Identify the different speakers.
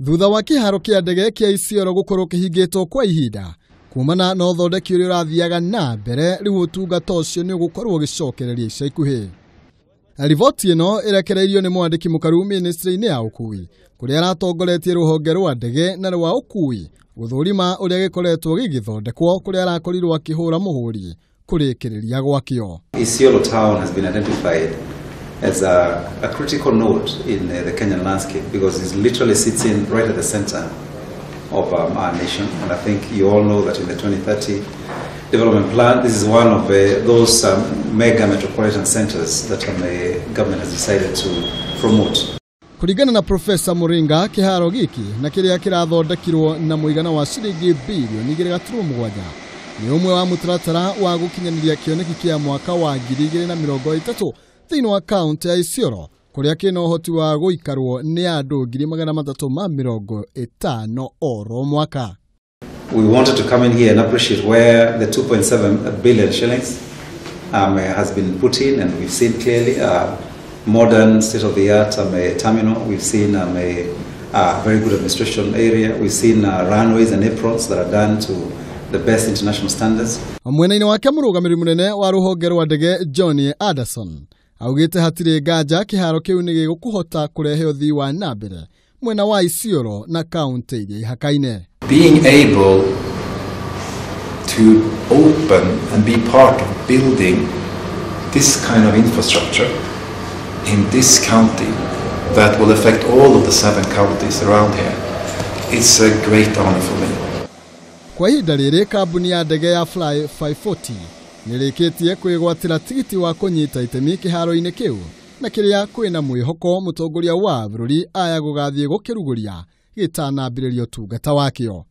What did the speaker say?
Speaker 1: Thutha wa kĩharo kĩa ndege kĩa Isiolo gũkorwo kĩhingĩtwo kwa ihinda kumana na ũthondeki ũrĩa ũrathiaga na mbere, rĩu ũtungata ũcio nĩ ũgũkorwo ũgĩcokereria ica ikuhĩ. Riboti ĩno ĩrekereirio nĩ mwandĩki mũkaru ministry-inĩ ya ũkui kũrĩa aratongoretie rũhonge rwa ndege na rwa ũkui gũthũrima ũrĩa gĩkoretwo gĩgĩthondekwo kũrĩa arakorirwo akĩhũra mũhũri kũrĩkĩrĩria gwakĩo.
Speaker 2: Isiolo town has been identified as a critical node in the Kenyan landscape because it literally sits in right at the center of our nation. And I think you all know that in the 2030 development plan, this is one of those mega metropolitan centers that the government has decided to promote.
Speaker 1: Kũringana na Professor Muringa, kĩharo gĩkĩ na kĩrĩa kĩrathondekirwo na mũigana wa ciringi bilioni 2.7 nĩ ũmwe wa mũtaratara wa gũkinyanĩria kĩoneki kĩa mwaka wa 2030 thĩinĩ wa kaunti ya Isiolo kũrĩa kĩna ũhoti wa gũikarwo nĩ andũ 350,000 oro mwaka.
Speaker 2: We wanted to come in here and appreciate where the 2.7 billion shillings has been put in, and we've seen clearly a modern state-of-the-art terminal. We've seen a very good administration area. We've seen runways and aprons that are done to the best international standards.
Speaker 1: Mwena-inĩ wake mũrũgamĩrĩri mũnene wa rũhonge rwa ndege John Anderson augĩte hatirĩ nganja kĩharo kĩu nĩ gĩgũkũhota kũrehe ũthii wa na mbere mwena wa Isiolo na kaunti iria ihakaine.
Speaker 3: Being able to open and be part of building this kind of infrastructure in this county that will affect all of the 7 counties around here, it's a great honor for me.
Speaker 1: Kwa ihinda rĩrĩ kambuni ya ndege ya Fly 540 nĩrĩkĩtie kwĩgwatĩra tigiti wa kũnyita itemi kĩharo-inĩ kĩu na kĩrĩa kwĩna mwĩhoko mũtongoria wa bũrũri aya gũgathiĩ gũkĩrugũria gĩtanambĩrĩria ũtungata wakĩo.